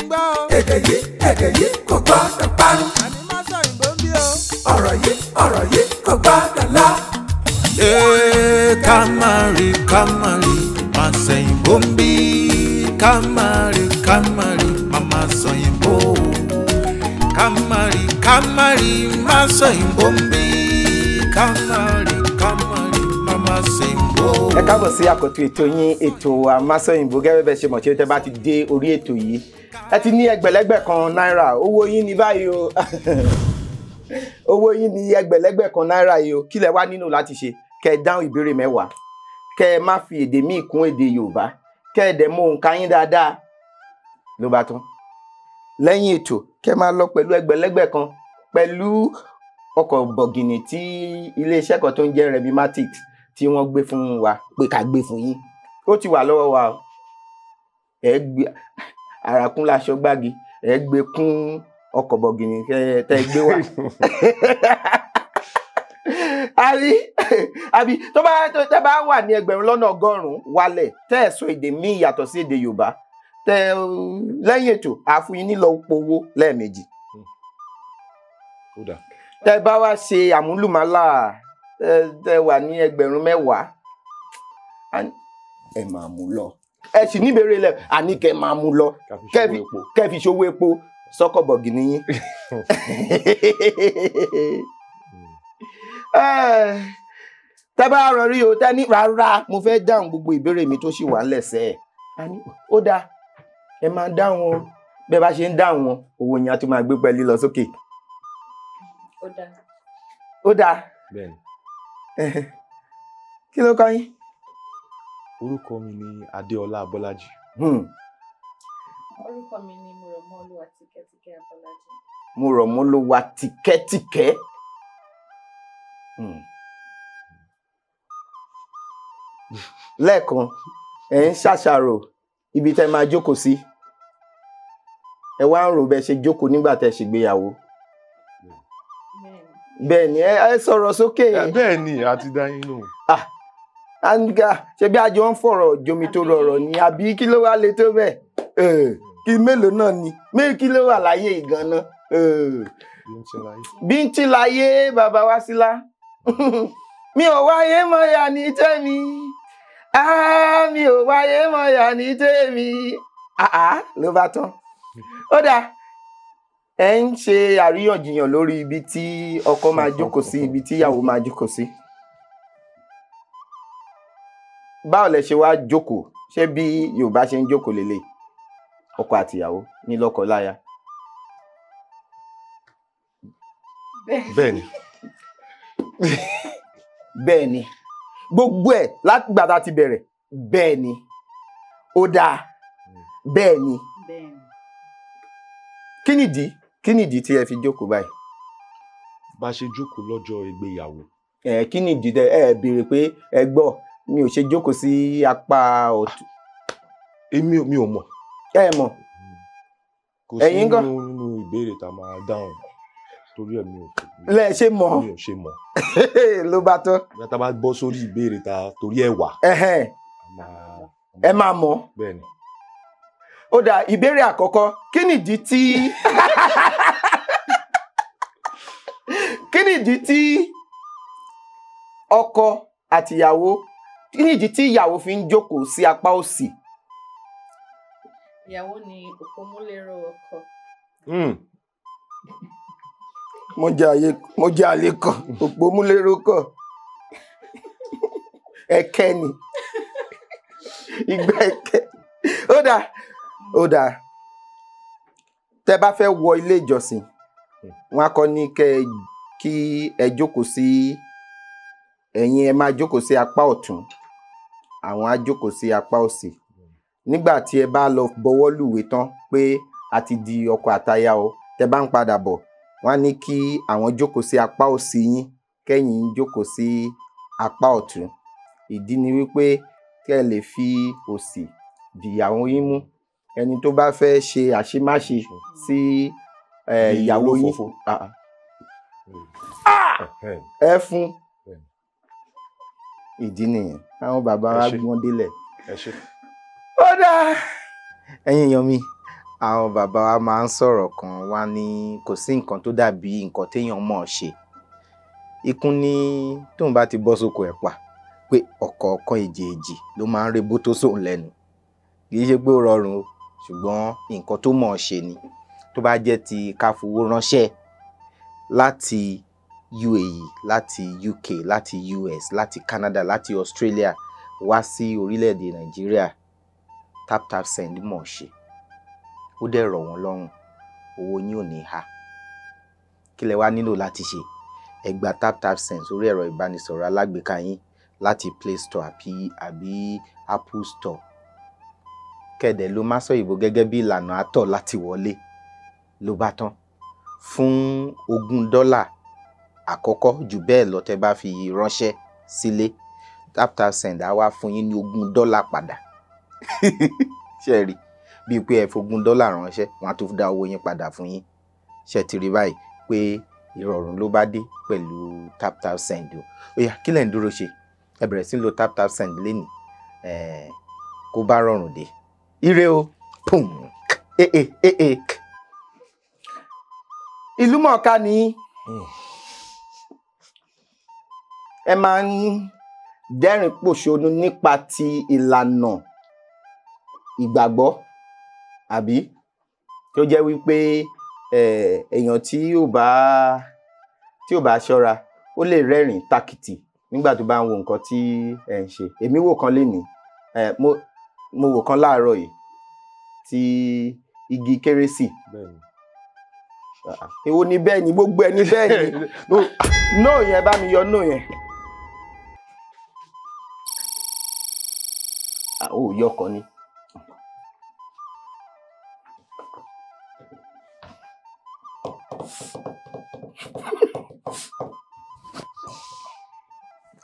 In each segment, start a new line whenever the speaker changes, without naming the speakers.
Èdè yìí, èdè yìí kò gbọ́dọ̀ parun. Ọ̀rọ̀ yìí, ọ̀rọ̀ yìí kò gbọ́dọ̀ lọ.
Ká má rí, ká má rí, má sẹ̀yìnbó ń bí. Ká má rí, ká má rí, má má sọ̀yìnbó. Ká má rí, ká má rí, má sọ̀yìnbó ń bí. Ká má rí, ká má rí, má má sẹ̀yìnbó.
Ẹ káàbọ̀ sí àkọ́tún ètò yín, ètò Àmásọ̀yìnbó. Gẹ́gẹ́ bẹ́ẹ̀ ṣe mọ̀, tí ó tẹ́ bá ti dé orí ètò yìí, ẹ ti ní ẹgbẹ̀lẹ́gbẹ̀ kan náírà. Owó yín ní báyìí o, owó yín ní ẹgbẹ̀lẹ́gbẹ̀ kan náírà yìí o. Kí lẹ wá nílò láti ṣe? Kẹ́ ẹ dáhùn ìbéèrè 10, kẹ́ ẹ má fi èdè míì kún èdè Yorùbá, kẹ́ ẹ dẹ̀ mọ òǹkà yín dáadáa, ló bá tán. Lẹ́yìn ètò, kẹ́ ẹ máa lọ pẹ̀lú ẹgbẹ̀lẹ́gbẹ̀ kan, pẹ̀lú ọkọ̀ bọ̀gìnì tí iléeṣẹ́ kan tó ń jẹ́ Rebimatics tí wọ́n gbé fún wa pé ká gbé fún yín. Ó ti wà lọ́wọ́ wa o. Ẹ gbé àràkún láṣọ gbági, ẹ gbé kún ọkọ̀ bọ̀gìnì tẹ́ gbé wá. Àbí àbí tó bá tẹ́ bá wà ní 1,000,000 wálẹ̀, tẹ́ ẹ̀ sọ èdè míì yàtọ̀ sí èdè Yorùbá, tẹ́ lẹ́yìn ètò àfún yín nílò owó lẹ́ẹ̀mejì. Tẹ́ bá wá ṣe àmúlùmálà, tẹ́ wà ní 10,000, ẹ máa mú lọ. Ẹ sì níbèrè lẹ, àní kẹ́ máa mú lọ, kẹ́ fi ṣòwò epo sọ́kọ̀ bọ̀gìnì yín. Tẹ́ bá rọ rí o, tẹ́ ní rárá mo fẹ́ dáhùn gbogbo ìbéèrè mi tó sì wà lẹ́sẹ̀ ẹ̀, ó dáa, ẹ máa dáhùn o. Bẹ́ẹ̀ bá ṣe ń dáhùn wọn, owó yẹn á tún máa gbé pẹ́ẹ́lí lọ sókè. Ó dáa. Kí ló kọ yín?
Orúkọ mi ni Adéọlá Abọ́lájí.
Orúkọ mi ni Mọ̀rọ̀mọ́lúwa Tíkẹ́tíkẹ́ Abọ́lájí.
Mọ̀rọ̀mọ́lúwa Tíkẹ́tíkẹ́. Lẹ́ẹ̀kan, ẹ̀ ń ṣàṣàrò ibi tẹ́ máa jókòó sí. Ẹ wá ń rò bẹ́ẹ̀ ṣe jókòó nígbà tẹ́ ṣègbéyàwó. Bẹ́ẹ̀ ni, ẹ sọ̀rọ̀ sókè.
Bẹ́ẹ̀ ni, a ti dá yín lóhùn.
Àǹgá ṣe bí àjọ ń fọ̀rọ̀ jomi tó rọrọ̀ ni, àbí kí ló wá le tó bẹ́ẹ̀? Kí mélòó náà ni? Mélòó kí ló wà láyé ìgànnà? Bíntín láyé, bàbá Wásílà. Mi ò wáyé mọ́yà ní tèmi. Mi ò wáyé mọ́yà ní tèmi. Ló bá tán. Ó dáa. Ẹ ń ṣe àríyànjiyàn lórí ibi tí ọkọ máa jókòó sí, ibi tí ìyàwó máa jókòó sí. Báwo lẹ ṣe wá jókòó? Ṣé bí Yorùbá ṣe ń jókòó lélẹ̀? Ọkọ àti ìyàwó ní lọ́kọ láya.
Bẹ́ẹ̀ni.
Bẹ́ẹ̀ni. Gbogbo ẹ̀ látìgbà tá a ti bẹ̀rẹ̀. Bẹ́ẹ̀ni. Ó dáa. Bẹ́ẹ̀ni. Kí nìdí? Kí nìdí tí ẹ fi jókòó báyìí?
Bá ṣe jókòó lọ́jọ́ ìgbéyàwó.
Kí nìdí tẹ ẹ béèrè pé ẹ gbọ́ mi ò ṣe jókòó sí apá ọ̀tún?
Èmi mi ò mọ̀.
Ẹ mọ̀.
Kò sí nínú ìbéèrè tá a máa dáhùn torí ẹ̀ mi ò.
Lẹ ṣe mọ̀.
Mi ò ṣe mọ̀.
Ló bá tán.
Bí a bá bọ́ sórí ìbéèrè ta torí ẹ̀ wà.
Ẹ máa mọ̀.
Bẹ́ẹ̀ni.
Ó dáa, ìbéèrè àkọ́kọ́, kí nìdí tí kí nìdí tí ọkọ àtìyàwó, kí nìdí tí ìyàwó fi ń jókòó sí apá òsì?
Ìyàwó ni òpómúléró ọkọ.
Mo jẹ́ àlè kan, òpómúléró kọ. Ẹ̀kẹ́ ni. Ìgbà ẹ̀kẹ́. Ó dáa. Ó dáa. Tẹ́ bá fẹ́ wọ ilé ìjọsìn, wọ́n á kọ́ ní kí ẹ jókòó sí ẹ̀yin, ẹ máa jókòó sí apá ọ̀tún, àwọn á jókòó sí apá òsì. Nígbà tí ẹ bá lọ bọwọ́ lùwé tán pé a ti di ọkọ àtaya o, tẹ́ bá ń padà bọ̀, wọ́n á ní kí àwọn jókòó sí apá òsì yín, kẹ́yìn jókòó sí apá ọ̀tún. Ìdí ni wípé kẹ́ ẹ lè fi òsì dìyàwó yín mú. Ẹni tó bá fẹ́ ṣe àṣemáṣe sí ìyàwó yín, ẹ fún. Ìdí nìyẹn àwọn bàbá wa gbọ́n délẹ̀. Ó dáa, ẹ̀yin èèyàn mi, Àwọn bàbá wa máa ń sọ̀rọ̀ kan wá ní kò sí nǹkan tó dàbí nǹkan téèyàn mọ̀ ọ́ ṣe. Ikún ní tóun bá ti bọ́ sóko ẹ̀ pa pé ọ̀kọ̀ọ̀kan èjèèjì ló máa ń rebó tó sóun lẹ́nu. Kì í ṣe pé ó rọrùn o, ṣùgbọ́n nǹkan tó mọ̀ ọ́ ṣe ni. Tó bá jẹ́ ti ká fowó ránṣẹ́ láti UAE, láti UK, láti US, láti Canada, láti Australia wá sí orílẹ̀-èdè Nàìjíríà, TapTap Send mọ̀ ọ́ ṣe. Ó dẹ̀ rọ̀ wọ́n lọ́rùn, owó yín ò ní há. Kí lẹ wá nílò láti ṣe? Ẹ gba TapTap Send sórí ẹ̀rọ ìbánisọ̀rọ̀ alágbèéká yín láti Play Store àbí Apple Store. Kẹ̀dẹ̀ ló Másọ̀yìnbó gẹ́gẹ́ bí ìlànà àtọ̀ láti wọlé ló bá tán. Fún $20 àkọ́kọ́ jù bẹ́ẹ̀ lọ tẹ́ bá fi ránṣẹ́ sílé, TapTap Send á wá fún yín ní $20 padà. Ṣé ẹ rí? Bíi pé ẹ fogún dọ́là ránṣẹ́, wọ́n á tún dá owó yín padà fún yín. Ṣé ti rí báyìí pé ìrọ̀rùn ló bá dé pẹ̀lú TapTap Send o. Ó yá, kí lẹ̀ ń dúró ṣe? Ẹ bẹ̀rẹ̀ sí lo TapTap Send lénìí, kó bá rọrùn dé. Ire o! Pum! Ìlú mọ̀ọ́ká ni ẹ máa ń dẹ́rìn pòṣónú nípa ti ìlànà ìgbàgbọ́, àbí tó jẹ́ wípé èèyàn tí ò bá ṣọ́ra ó lè rẹ́rìn tàkìtì nígbà tó bá ń wo nǹkan tí ẹ ń ṣe. Èmi wò kan lénìí, mo wò kan láàárọ̀ yìí ti igi kérésì. Èwo ni bẹ́ẹ̀ ni? Gbogbo ẹni bẹ́ẹ̀ ni. No yẹn, bá mi yọ no yẹn. Ó yọkọ ni.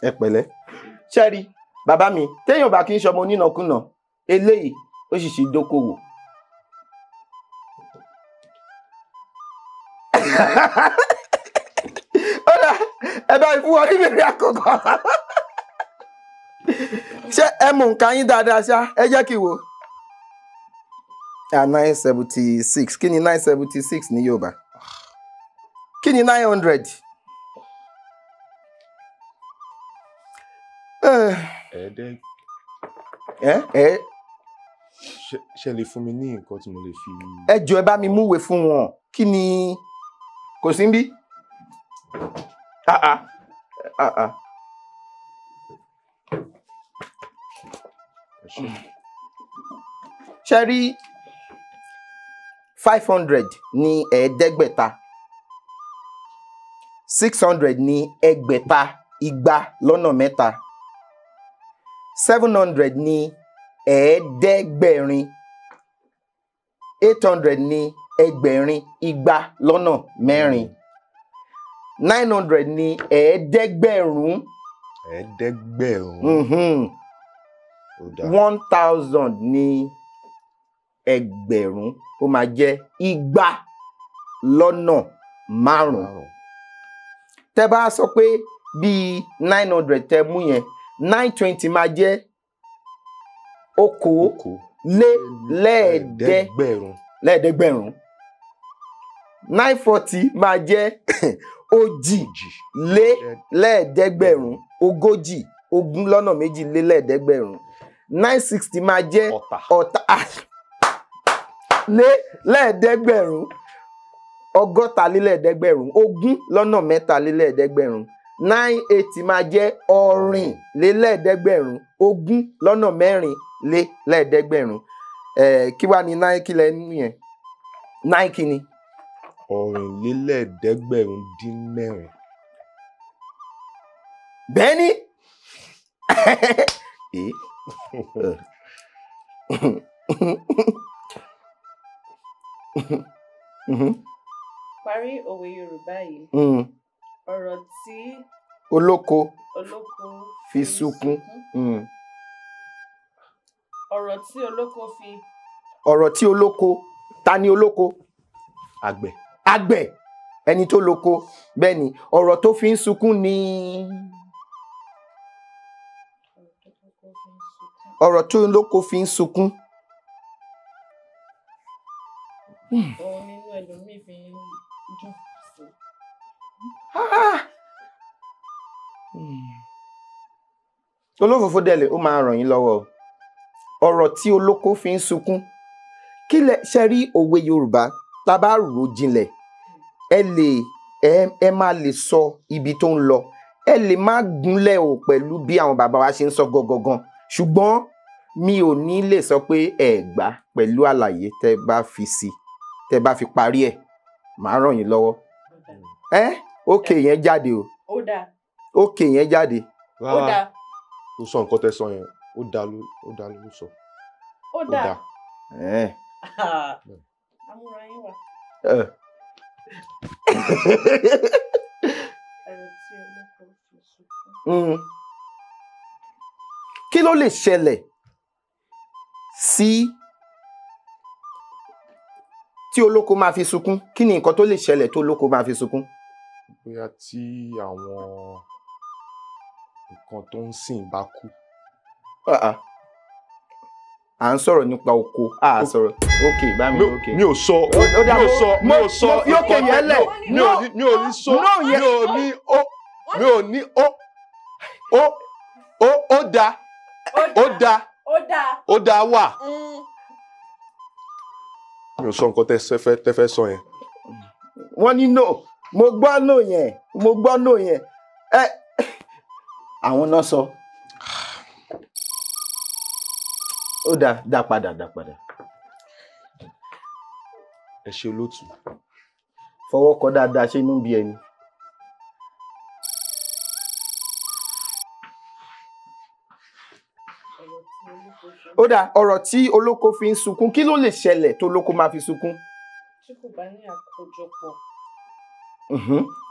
Ẹ pẹ̀lẹ́. Ṣẹ́rí, bàbá mi, téèyàn bá kí ń ṣọmọ onínàkúnà, eléyìí ó sì ṣì dókòwò. Ó dà, ẹ bá fún wọn níbèrè àkọ́kọ́. Ṣé ẹ mọ nǹkan yín dáadáa ṣá? Ẹ jẹ́ kí n wò. 976. Kí ni 976 ní Yorùbá? Kí ni 900?
Ṣé lè fún mi ní nǹkan tí mo lè fi.
Ẹ jọ̀ọ́, ẹ bá mi múwèé fún wọn. Kí ni kò sí níbí? Ṣé rí 500 ní ẹ̀ẹ́dẹ́gbẹ̀ta, 600 ní ẹgbẹ̀ta igba lọ́nà mẹ́ta, 700 ní ẹ̀ẹ́dẹ́gbẹ̀rin, 800 ní ẹgbẹ̀rin igba lọ́nà mẹ́rin, 900 ní ẹ̀ẹ́dẹ́gbẹ̀rún.
Ẹ̀ẹ́dẹ́gbẹ̀rún.
1000 ní ẹgbẹ̀rún, ó máa jẹ́ igba lọ́nà márùn-ún. Tẹ́ bá sọ pé bíi 900 tẹ́ mú yẹn, 920 máa jẹ́ okòólélẹ́ẹ̀dẹ́gbẹ̀rún. 940 máa jẹ́ òjìlélẹ́ẹ̀dẹ́gbẹ̀rún, ogójì, ogún lọ́nà méjì lé lẹ́ẹ̀dẹ́gbẹ̀rún. 960 máa jẹ́ ọ̀tà lé lẹ́ẹ̀dẹ́gbẹ̀rún, ọgọ́ta lé lẹ́ẹ̀dẹ́gbẹ̀rún, ogún lọ́nà mẹ́ta lé lẹ́ẹ̀dẹ́gbẹ̀rún. 980 máa jẹ́ ọ̀rìn lé lẹ́ẹ̀dẹ́gbẹ̀rún, ogún lọ́nà mẹ́rin lé lẹ́ẹ̀dẹ́gbẹ̀rún. Kí wá ní 9 kí lẹ mú yẹn? 9 kí ni?
Ọ̀rìnlélẹ́ẹ̀dẹ́gbẹ̀rún-dín-mẹ́rin.
Bẹ́ẹ̀ ni.
Parí òwe Yorùbá yìí. Ọ̀rọ̀ tí
olóko
fi
sunkún.
Ọ̀rọ̀ tí olóko fi.
Ọ̀rọ̀ tí olóko. Ta ni olóko?
Àgbẹ̀.
Àgbẹ̀, ẹni tó lóko. Bẹ́ẹ̀ ni, ọ̀rọ̀ tó fi ń sunkún ni. Ọ̀rọ̀ tó olóko fi ń sunkún.
Òun nínú ẹlòmíì fi ń dùn sí.
Olófòfó dẹ̀lẹ̀ ó máa ràn yín lọ́wọ́. Ọ̀rọ̀ tí olóko fi ń sunkún. Kí lẹ ṣe rí òwe Yorùbá tá a bá rò jinlẹ̀, ẹ lè ẹ máa lè sọ ibi tó ń lọ. Ẹ lè má gúnlẹ̀ o pẹ̀lú bí àwọn bàbá wa ṣe ń sọ gangan. Ṣùgbọ́n mi ò ní lè sọ pé ẹ gbà pẹ̀lú àlàyé tẹ́ bá fi sí, tẹ́ bá fi parí ẹ̀, màá ràn yín lọ́wọ́. Ẹ òkè yẹn jáde o.
Ó dáa.
Òkè yẹn jáde.
Ó dáa.
Ó sọ nǹkan tẹ́ sọ yẹn, ó dáa ló sọ.
Ó dáa. Amúra yín wà. Ọ̀rọ̀ tí olóko fi sunkún.
Kí ló lè ṣẹlẹ̀ sí tí olóko máa fi sunkún? Kí ni nǹkan tó lè ṣẹlẹ̀ tó olóko máa fi sunkún?
Bóyá tí àwọn nǹkan tó ń sìn bá kú.
À ń sọ̀rọ̀ nípa oko, à ń sọ̀rọ̀. Ok, bá mi ok.
Mi ò sọ, mi ò sọ,
mi ò sọ,
mi ò ní sọ, mi ò ní ó, mi ò ní ó, ó, ó da, ó da, ó da wà. Mi ò sọ nǹkan tẹ́ fẹ́ sọ yẹn.
Wọ́n ní no, mo gbọ́ no yẹn, mo gbọ́ no yẹn. Ẹ àwọn náà sọ. Ó dá dá padà dá padà.
Ẹ ṣe olóòtú.
Fọwọ́ kọ dáadáa ṣe inú bí ẹni. Ó dá ọ̀rọ̀ tí olóko fi ń sunkún, kí ló lè ṣẹlẹ̀ tó olóko máa fi sunkún?
Tí kò bá ní àkójọpọ̀.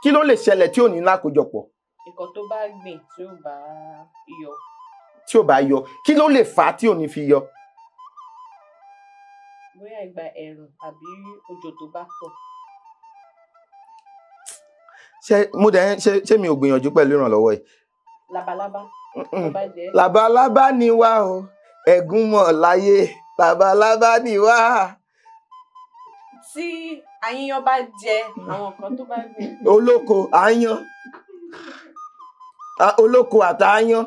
Kí ló lè ṣẹlẹ̀ tí ò ní lákòjọpọ̀?
Nǹkan tó bá gbìn tí ò bá yọ.
Tí ò bá yọ, kí ló lè fà á tí ò ní fi yọ?
Bóyá ìgbà ẹ̀rùn àbí òjò tó bá pọ̀.
Ṣé mo dẹ̀ ṣé mi ò gbìyànjú pẹ̀lú ìrànlọ́wọ́ yìí?
Labalábá.
Labalábá ni wá o, ẹ̀gún mọ̀ láyé, labalábá ni wá.
Tí àyíyan bá jẹ àwọn nǹkan tó bá gbìn.
Olóko àyàn, olóko àtàyàn.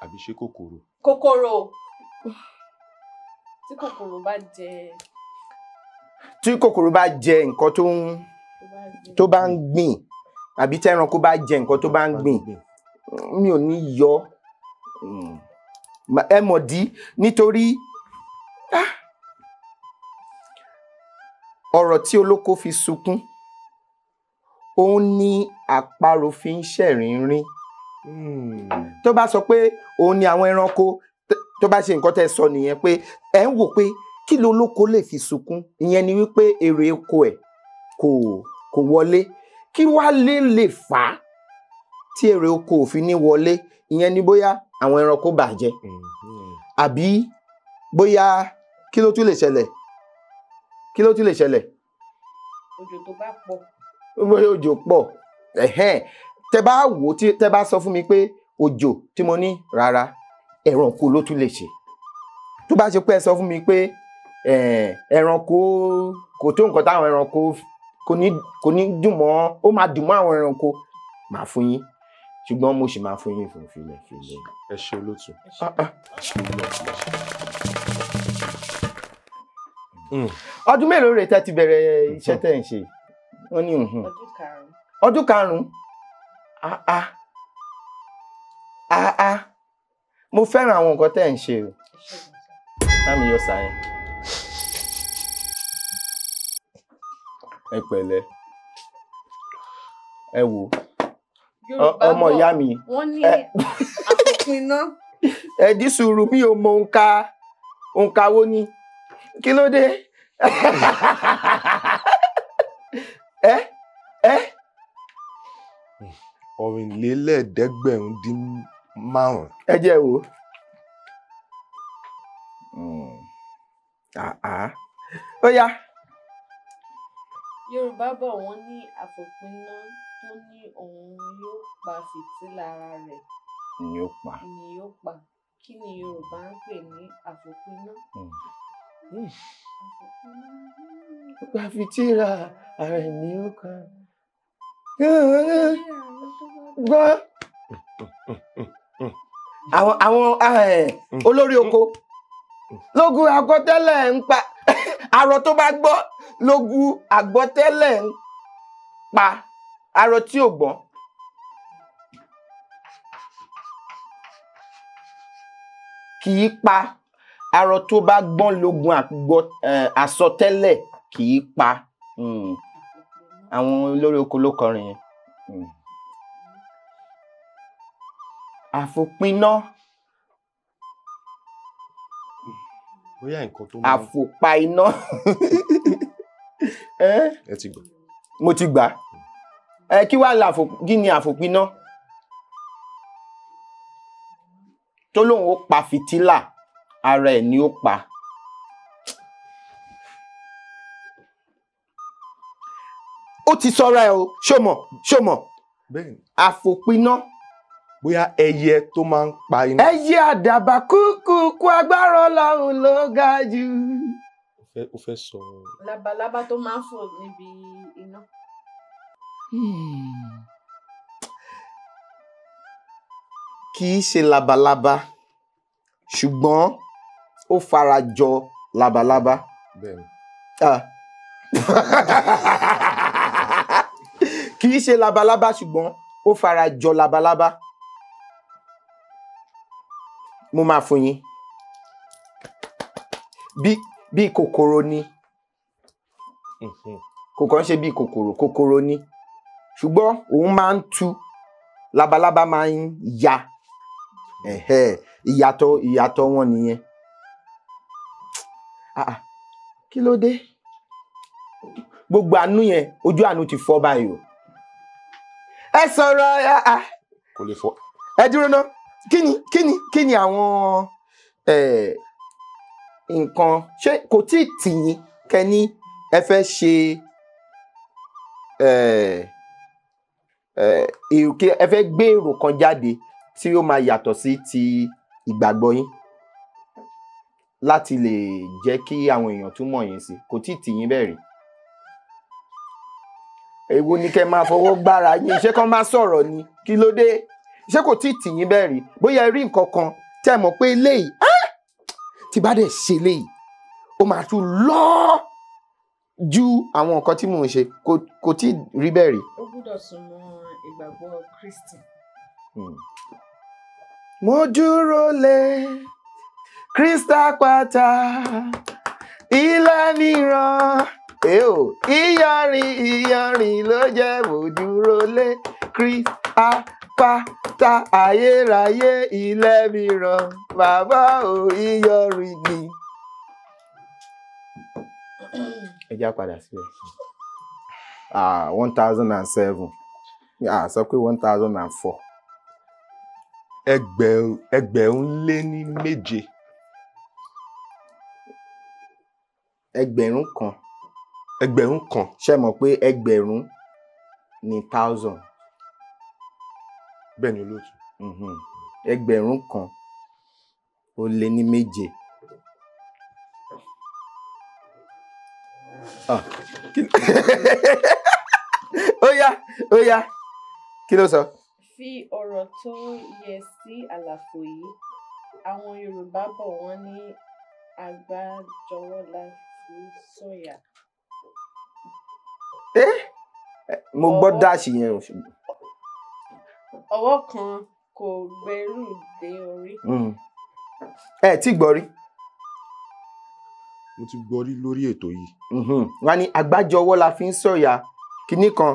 Àbí ṣé kòkòrò?
Kòkòrò. Tí kòkòrò bá jẹ.
Tí kòkòrò bá jẹ nǹkan tó bá ń gbìn, àbí tí ẹranko bá jẹ nǹkan tó bá ń gbìn, mi ò ní yọ. Ẹ mọ̀ dí nítorí ọ̀rọ̀ tí olóko fi sunkún, òun ni àparò fi ń ṣẹ̀rìnrín. Tó bá sọ pé òun ni àwọn ẹranko tó bá ṣe nǹkan tẹ́ sọ nìyẹn, pé ẹ ń wò pé kí ló olóko lè fi sunkún, ìyẹn ni wípé èrè oko ẹ̀ kò wọlé. Kí wá lè fà á tí èrè oko ò fi ní wọlé? Ìyẹn ni bóyá àwọn ẹranko bàjẹ́, àbí bóyá kí ló tún lè ṣẹlẹ̀? Kí ló tún lè ṣẹlẹ̀?
Òjò tó bá pọ̀.
Bóyá òjò pọ̀. Ẹ̀hẹ́n. Tẹ́ bá wò, tí tẹ́ bá sọ fún mi pé òjò tí mo ní rárá, ẹranko ló tún lè ṣe. Tó bá ṣe pé ẹ sọ fún mi pé ẹranko kò tó nǹkan táwọn ẹranko kò ní dùn mọ́, ó máa dùn mọ́ àwọn ẹranko, màá fún yín. Ṣùgbọ́n mo sì máa fún yín fún filẹ̀ filẹ̀.
Ẹ ṣe olóòtú.
Ọdún mélòó rèé tẹ́ ti bẹ̀rẹ̀ iṣẹ́ tẹ́ ń ṣe? Wọ́n ní
ọdún karùn-ún.
Ọdún karùn-ún. Mo fẹ́ràn àwọn nǹkan tẹ́ ń ṣe o. Sámi yọ sáyẹn. Ẹ pẹ̀lẹ́. Ẹ wò. Ọmọ ìyá mi.
Wọ́n ní àfòpiná.
Ẹ dí sùúrù, mi ò mọ òǹkà òǹkà wo ni. Kí ló dé? Ẹ ẹ.
5,465.
Ẹ jẹ́ wò. Ó yá.
Yorùbá bọ̀ wọ́n ní àfòpiná tó ní òun yóò pa fìtílà ara rẹ̀
ni yóò pa.
Ni yóò pa. Kí ni Yorùbá ń pè ní àfòpiná?
Pa fìtílà ara ẹ̀ ní ó pa. Gbọ́. Àwọn olórí oko lógun àgbọ́tẹ́lẹ̀ ń pa arọ tó bá gbọ́ lógun àgbọ́tẹ́lẹ̀ ń pa arọ tí ò gbọ́n. Kì í pa arọ tó bá gbọ́n lógun àsọtẹ́lẹ̀ kì í pa. Àwọn olórí oko ló kọrin yẹn. Àfòpiná.
Bóyá nǹkan tó máa.
Àfòpa iná.
Ẹ ti gbà.
Mo ti gbà. Kí wàá la kí ni àfòpiná? Tó lóun ó pa fìtílà, ara ẹ̀ ni ó pa. Ó ti sọra ẹ o, ṣó mọ̀?
Bẹ́ẹ̀ni.
Àfòpiná.
Bóyá ẹyẹ tó máa ń pa iná.
Ẹyẹ àdàbà kúkú kú agbára Ọlọ́run ló ga jù.
Ó fẹ́ sọ.
Labalábá tó máa ń fò níbi iná.
Kì í ṣe labalábá, ṣùgbọ́n ó fara jọ labalábá.
Bẹ́ẹ̀ni.
Kì í ṣe labalábá ṣùgbọ́n ó fara jọ labalábá. Mo máa fún yín. Bí kòkòrò ni. Kò kàn ṣe bí kòkòrò, kòkòrò ni. Ṣùgbọ́n òun máa ń tú, labalábá máa ń ya. Ìyàtọ̀ wọn nìyẹn. Kí ló dé? Gbogbo àánú yẹn, ojú àánú ti fọ́ báyìí o. Ẹ sọ̀rọ̀.
Kò lè fọ́.
Ẹ dúró ná. Kí ni àwọn nǹkan ṣé kò tí ì tì yín kẹ́ni ẹ fẹ́ ṣe ẹ fẹ́ gbé èrò kan jáde tí ó máa yàtọ̀ sí ti ìgbàgbọ́ yín láti lè jẹ́ kí àwọn èèyàn tún mọ̀ yín sí? Kò tí ì tì yín bẹ́ẹ̀ rí. Èwo ni kẹ́ máa fọwọ́ gbára yín? Ṣé kán máa sọ̀rọ̀ ni? Kí ló dé? Ṣé kò tí ì tì yín bẹ́ẹ̀ rí? Bóyá ẹ rí nǹkan kan tẹ́ ẹ mọ̀ pé eléyìí tí bá dẹ̀ ṣe eléyìí ó máa tún lọ ju àwọn nǹkan tí mò ń ṣe. Kò tí ì rí bẹ́ẹ̀ rí.
Ó gbúdọ̀ súnmọ́ ìgbàgbọ́ Kristi.
Mo dúró lé Kristi àpáta ilẹ̀ mìíràn. Ìyanrìn ló jẹ́. Mo dúró lé Kristi àpáta ayérayé ilẹ̀ mìíràn. Bàbá o, ìyanrìn ni. Ẹ já padà síbẹ̀. 1007. Sọ pé 1004.
Ẹgbẹ̀rún lé ní méje.
Ẹgbẹ̀rún kan.
Ẹgbẹ̀rún kan.
Ṣé mọ̀ pé ẹgbẹ̀rún ní 1000?
Bẹ́ẹ̀ni olóòtú.
Ẹgbẹ̀rún kan ó lé ní méje. Ó yá, kí ló sọ?
Fi ọ̀rọ̀ tó yẹ sí àlàfo yìí. Àwọn Yorùbá bọ̀ wọ́n ní àgbájọwọ́ la fi sọ̀yà.
Mo gbọ́ dáàṣì yẹn o.
Ọwọ́ kan kò gbẹ́rù dé orí.
Ẹ tí gbọ́ rí.
Mo ti gbọ́ rí lórí ètò yìí.
Wọ́n ní àgbájọwọ́ la fi ń sọ̀yà kinní kan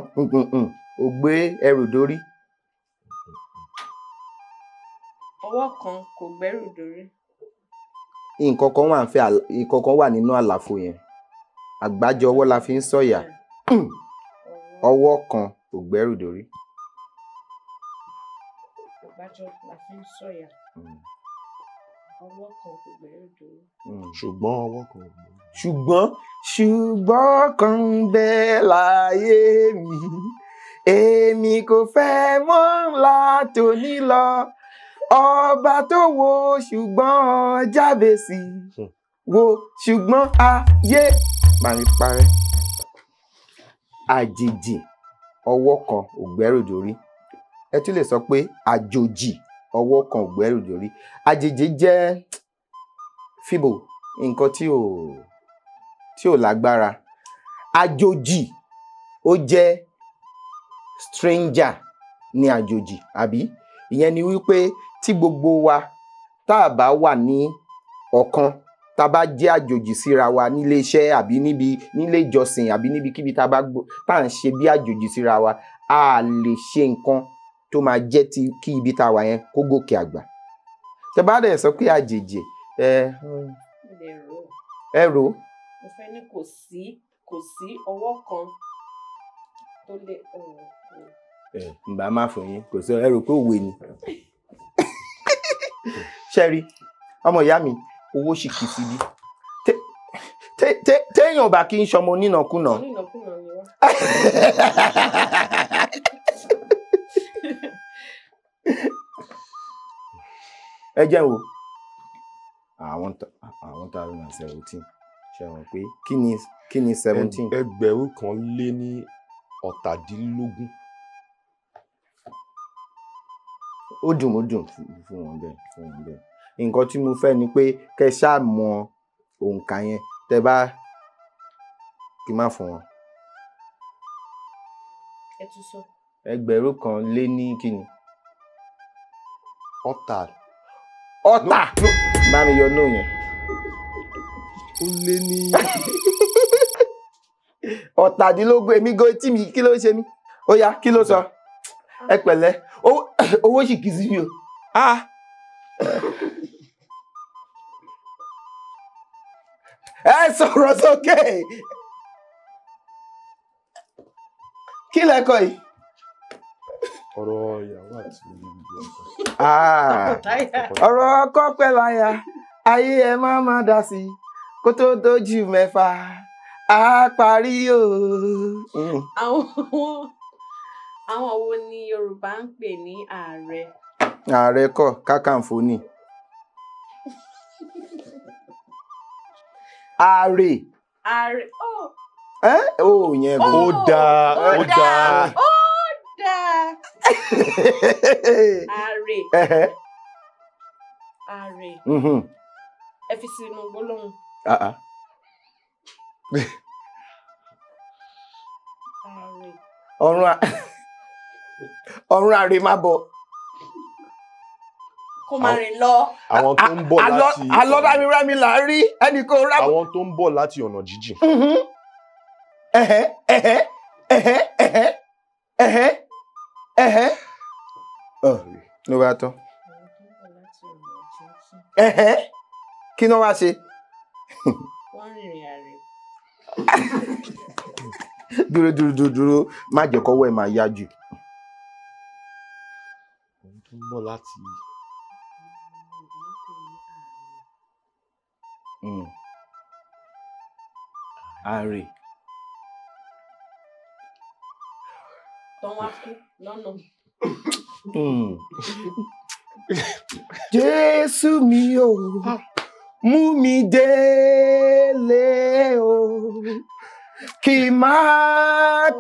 ò gbé ẹrù dórí.
Ọwọ́ kan kò gbẹ́rù dórí.
Nǹkan kan wà nínú àlàfo yẹn. Àgbájọwọ́ la fi ń sọ̀yà. Ọwọ́ kan kò gbẹ́rù dórí.
Àgbájọ la fi ń sọ̀yà. Ọwọ́ kan kò gbẹ́rù dórí.
Ṣùgbọ́n ọwọ́ kan.
Ṣùgbọ́n kan ń bẹ láyé mi. Èmi kò fẹ́ mọ́ látòní lọ. Ọba tó wo ṣùgbọ́n Jábésì. wo ṣùgbọ́n ayé màmí parẹ́. Àjèjì ọwọ́ kan ò gbẹ́rù dórí. Ẹ tún lè sọ pé àjòjì ọwọ́ kan ò gbẹ́rù dórí. Àjèjì jẹ́ fíbò, nǹkan tí ò lágbára. Àjòjì ó jẹ́ stranger ní àjòjì, àbí? Ìyẹn ni wípé tí gbogbo wa tá a bá wà ní ọ̀kan, tá a bá jẹ́ àjòjì síra wa nílé iṣẹ́ àbí níbi nílé ìjọsìn àbí níbikíbi tá a ń ṣe bí àjòjì síra wa, a lè ṣe nǹkan tó máa jẹ́ ti kí ibi tá a wà yẹn kó gòkè àgbà. Tẹ́ bá dẹ̀ sọ pé àjèjì, ẹ rò.
Mo fẹ́ ní kò sí ọwọ́ kan tó lè.
Ǹbá má fún yín, kò sí, ẹ rò pé òwe ni. Ṣẹ́rí, ọmọ ìyá mi, owó sì kì í síbí. Téèyàn bá kí n ṣọmọ onínàkúnà.
Onínàkúnà ni wá.
Ẹ jẹ́ wo àwọn 1017 ṣe wọ́n pé kí ni 17?
2,017.
Ó dùn fún wọn bẹ́ẹ̀, fún wọn bẹ́ẹ̀. Nǹkan tí mo fẹ́ ni pé kẹ́ ṣáà mọ òǹkà yẹn, tẹ́ bá kí má fún wọn.
Ẹ tún sọ.
2,000 lé ní kíni?
Ọ̀tà.
Ọ̀tà. Bá mi yọ nóò yẹn.
Ó lé ní.
17. Èmi go etí mi, kí ló ń ṣe mí? Ó yá, kí ló sọ? Ẹ pẹ̀lẹ́, owó sì kì í sí mi o. Ẹ sọ̀rọ̀ sókè. Kí lẹ́kọ̀ọ́ yìí?
Ọ̀rọ̀ ìyàwó àti ọkọ.
Ọ̀rọ̀ ọkọ pẹ̀lú aya, ayé ẹ má má dá sí i, kó tó dojú mẹ́fà, á parí o.
Àwọn wo ni Yorùbá ń pè ní ààrẹ?
Ààrẹ kọ́, Kákàǹfò ni. Ààrẹ.
Ààrẹ.
Ó yẹn kò.
Ó dáa, ó dáa.
Ó dáa. Ààrẹ. Ààrẹ. Ẹ fi sínú gbólóhùn. Ààrẹ.
Ọ̀run àrè má bọ̀.
Kó máa rìn lọ.
Àwọn tó ń bọ̀ láti.
Àlọ́ rámirámi là ń rí ẹnì kan rábọ̀.
Àwọn tó ń bọ̀ láti ọ̀nà jíjìn.
Ló bá tán. Kí ni wọ́n wá ṣe?
Wọ́n rìnrìn àrè.
Dúró dúró dúró dúró, má jẹ́ kọ́wọ́ ẹ̀ máa yá jù.
Àwọn tó ń bọ̀ láti.
Àrè.
Tán wá kú lọ́nà.
Jésù mi o, mú mi délé o, kí má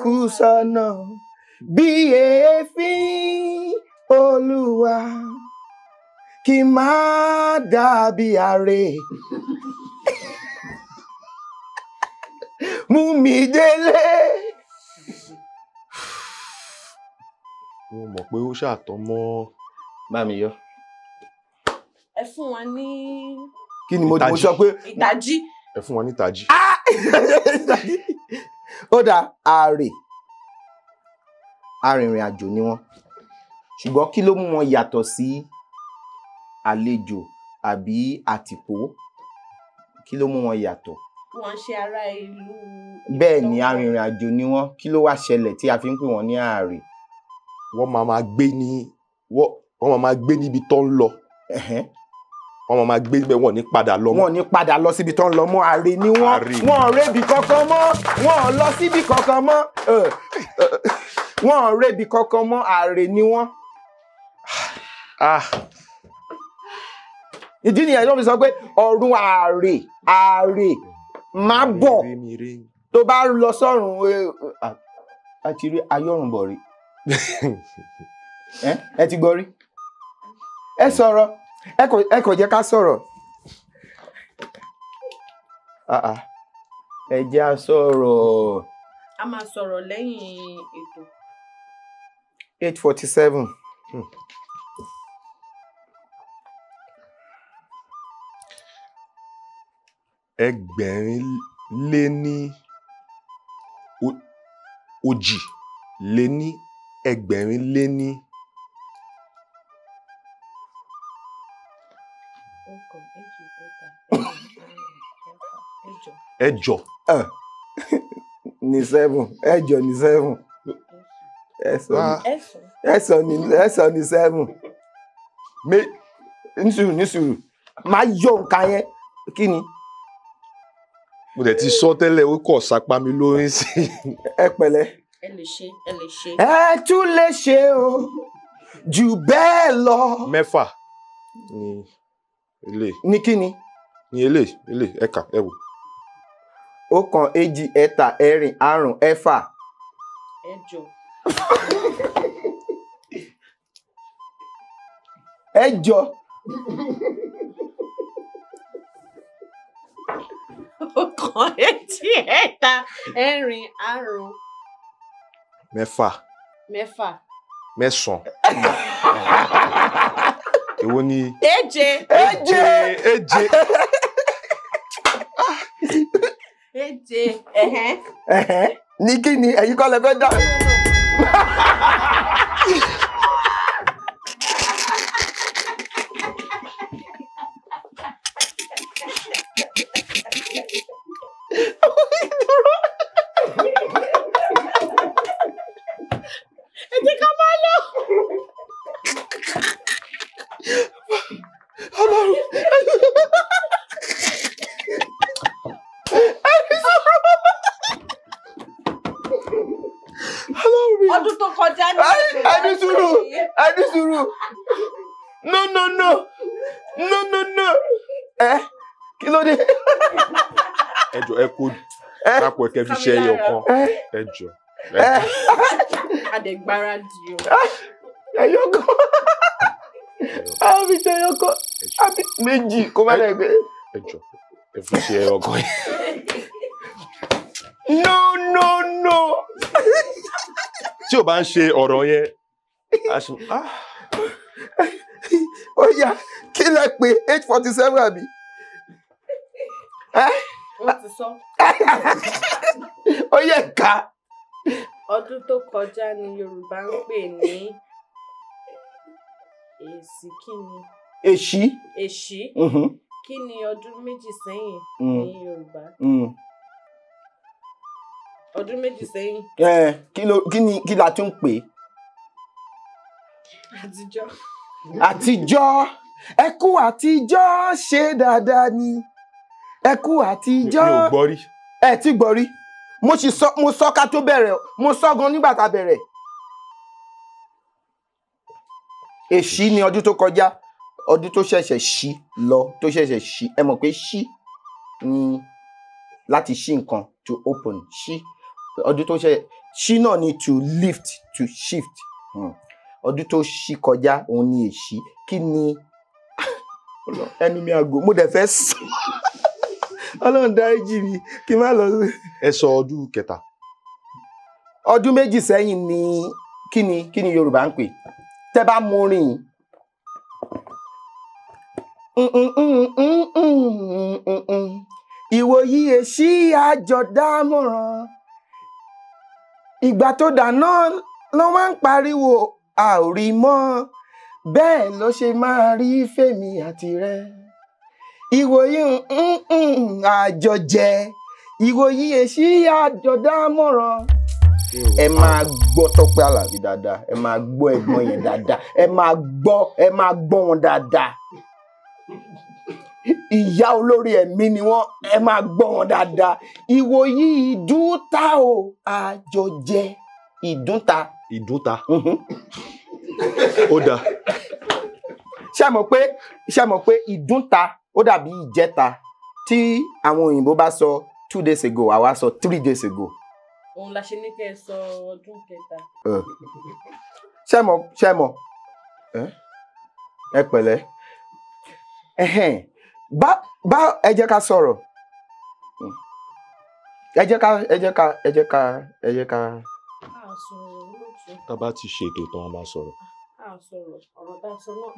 kú sọ́nà bí èéfín Olúwa, kí má dàbí àrè. Mú mi délé.
Mo mọ̀ pé ó ṣàtọ̀ mọ́.
Bá mi yọ.
Ẹ fún wa ní.
Kí ni mo sọ pé.
Ìtají.
Ẹ fún wa ní ìtají.
Ó dáa, ààrẹ arìnrìn àjò ni wọ́n, ṣùgbọ́n kí ló mú wọn yàtọ̀ sí àlejò àbí àtìpó? Kí ló mú wọn yàtọ̀?
Wọ́n ṣe ará ìlú.
Bẹ́ẹ̀ ni, arìnrìn àjò ni wọ́n. Kí ló wá ṣẹlẹ̀ tí a fi ń pè wọ́n ní ààrẹ?
Wọ́n máa máa gbé ní wọ́n máa máa gbé níbi tó ń lọ. Wọ́n máa gbé níbẹ̀, wọ́n ní padà lọ mọ́.
Wọ́n ní padà lọ síbi tó ń lọ mọ́. Ààrẹ ni wọ́n. Wọ́n ò rébi kankan mọ́. Wọ́n ò lọ síbi kankan mọ́. Wọ́n ò rébi kankan mọ́. Ààrẹ ni wọ́n. Ìdí nìyẹn ló fi sọ pé ọ̀run ààrẹ. Àrè má bọ̀ tó bá lọ sọ́run àti rí ayọ́rùn bọ̀ rí. Ẹ ti gbọ́ rí. Ẹ sọ̀rọ̀, ẹ kò jẹ́ ká sọ̀rọ̀. Ẹ jẹ́ á sọ̀rọ̀.
A máa sọ̀rọ̀ lẹ́yìn ètò.
8:47.
Ẹgbẹ̀rin lé ní òjì lé ní ẹgbẹ̀rin lé ní. Ẹ̀jọ.
Ní 7, ẹ̀jọ ní 7. Ẹ̀sán ní 7. Nísùrù nísùrù. Máa yọ nǹkan yẹn. Kí ni?
Mo dẹ̀ ti sọ tẹ́lẹ̀, ó kọ̀ sápá mi lórí sí.
Ẹ pẹ̀lẹ́.
Ẹ lè ṣe, ẹ lè ṣe.
Ẹ tún lè ṣe o, jù bẹ́ẹ̀ lọ.
6 ni ilé.
Ní kí ni?
Ní ilé, ilé, ẹ̀ka, ẹ wò.
1, 2, 3, 4, 5, 6.
8.
8.
1, 2, 3, 4, 5.
6.
6.
9. Èwo ni?
7.
7.
7.
7.
Ẹ̀hẹ́n. Ní kí ni? Ẹ̀yin kọ́ lẹ fẹ́ dá.
Ẹ jẹ́ ká máa lọ. Ọdún tó kọjá ní.
Ẹni sùúrù, ẹni sùúrù. No, no, no. No, no, no. Ẹ kí ló dé?
Ẹ jọ̀ọ́, ẹ kó papọ̀ kẹ́ fi ṣe ẹyọ kan. Ẹ jọ̀ọ́.
Adẹ̀gbáradì o.
Ẹyọ kan. A fi ṣe ẹyọ kan. Méjì kó má dẹ̀ gbé.
Ẹ jọ̀ọ́, ẹ fi ṣe ẹyọ kan.
No, no, no.
Tí o bá ń ṣe ọ̀rọ̀ yẹn,
Ó yá, kí lẹ pé 8:47 àbí?
Wọ́n ti sọ.
Ó yẹ ká.
Ọdún tó kọjá ni Yorùbá ń pè ní èsì kí ni?
Èṣí.
Èṣí. Kí ni ọdún méjì sẹ́yìn ní Yorùbá? Ọdún méjì sẹ́yìn.
Kí la tún pè?
Àtijọ́.
Àtijọ́. Ẹ kú àtijọ́ ṣe dáadáa ni. Ẹ kú àtijọ́.
Mi ò gbọ́ rí.
Ẹ ti gbọ́ rí. Mo sì sọ, mo sọ ká tó bẹ̀rẹ̀, mo sọ gan nígbà tá bẹ̀rẹ̀. Èṣí ni ọdún tó kọjá, ọdún tó ṣẹ̀ṣẹ̀ ṣí lọ, tó ṣẹ̀ṣẹ̀ ṣí. Ẹ mọ̀ pé ṣí ni láti ṣí nǹkan, to open, ṣí. Ọdún tó ṣẹ̀ṣẹ̀ ṣí náà ni to lift, to shift. Ọdún tó ṣí kọjá òun ni èṣí. Kí ni ẹnu mi àgò, mo dẹ̀ fẹ́ sọ. Ọlọ́run dáríjì mi kí n má lọ.
Ẹ sọ ọdún kẹta.
Ọdún méjì sẹ́yìn ni kí ni Yorùbá ń pè? Tẹ́ bá mú rìn. Ìwòyí èṣí àjọ̀dámọ̀ràn. Ìgbà tó dáná ló máa ń pariwo a ò rí mọ́. Bẹ́ẹ̀ ló ṣe máa rí fèmí àti rẹ. Ìwòyí àjọjẹ. Ìwòyí èṣí àjọ̀dámọ̀ràn. Ẹ máa gbọ́ Tọ́pẹ́ Àlàbí dáadáa, ẹ máa gbọ́ ẹ̀gbọ́n yẹn dáadáa, ẹ máa gbọ́ wọn dáadáa. Ìyá olórí ẹ̀mí ni wọ́n, ẹ máa gbọ́ wọn dáadáa. Ìwòyí ìdúntà o, àjọjẹ ìdúntà.
Ìdúntà. Ó dáa.
Ṣé mọ̀ pé ìdúntà ó dàbí ìjẹta. Tí àwọn òyìnbó bá sọ 2 days ago, àwa sọ 3 days ago.
Òun la ṣe ní kẹ́ ẹ sọ ọdún kẹta.
Ṣé mọ̀ ẹ pẹ̀lẹ́. Bá ẹ jẹ́ ká sọ̀rọ̀. Ẹ jẹ́ ká.
A sọ̀rọ̀ olóòtú.
Tá bá ti ṣe ètò tán a máa sọ̀rọ̀.
A sọ̀rọ̀ ọ̀rọ̀ tá a sọ náà.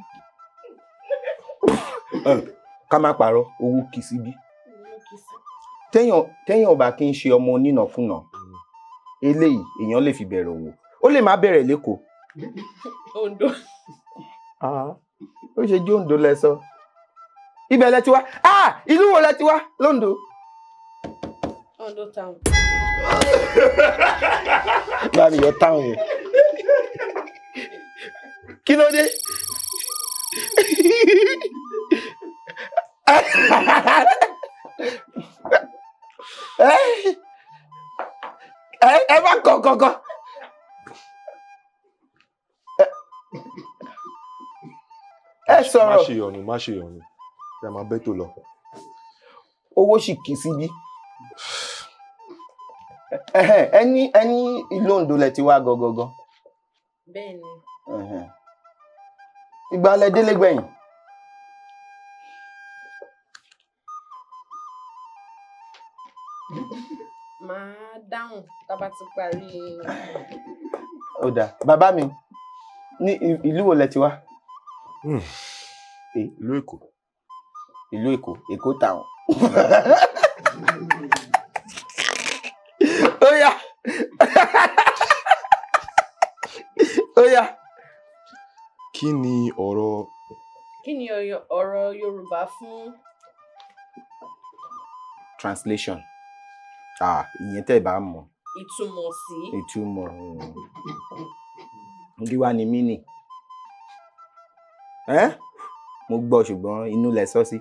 Ká má parọ́, owó kì í síbí. Téèyàn bá kí n ṣe ọmọ onínàkúnà, eléyìí èèyàn lè fi bẹ̀rẹ̀ òwò. Ó lè má bẹ̀rẹ̀ lẹ́kọ̀ọ́.
Oǹdó.
Ó ṣe jẹ́ Oǹdó lẹ sọ. Ibẹ̀ lẹ ti wá. Ìlú wo lẹ ti wá lóńdó?
Oǹdó town.
Bá mi yọ town yẹn. Kí ló dé? Ẹ má kọ kankan. Ẹ sọ̀rọ̀.
Má ṣe yọnu. Ẹ máa bẹ́ tó lọ.
Owó sì kì í síbí. Ẹni ìlú Oǹdó lẹ ti wá gangan.
Bẹ́ẹ̀ni.
Ìgbà lẹ délé gbẹ̀yìn.
Màá dáhùn tá bá ti parí.
Ó dáa. Bàbá mi, ní ìlú wo lẹ ti wá?
Ìlú Èkó.
Ìlú Èkó, Èkó town. Ó yá. Ó yá.
Kí ni ọ̀rọ̀?
Kí ni ọ̀rọ̀ Yorùbá fún?
Translation. Ìyẹn tẹ́ ẹ bá mọ̀.
Ìtumọ̀ sí.
Ìtumọ̀. Kí wá ni mínì? Mo gbọ́ ṣùgbọ́n inú lẹ sọ sí.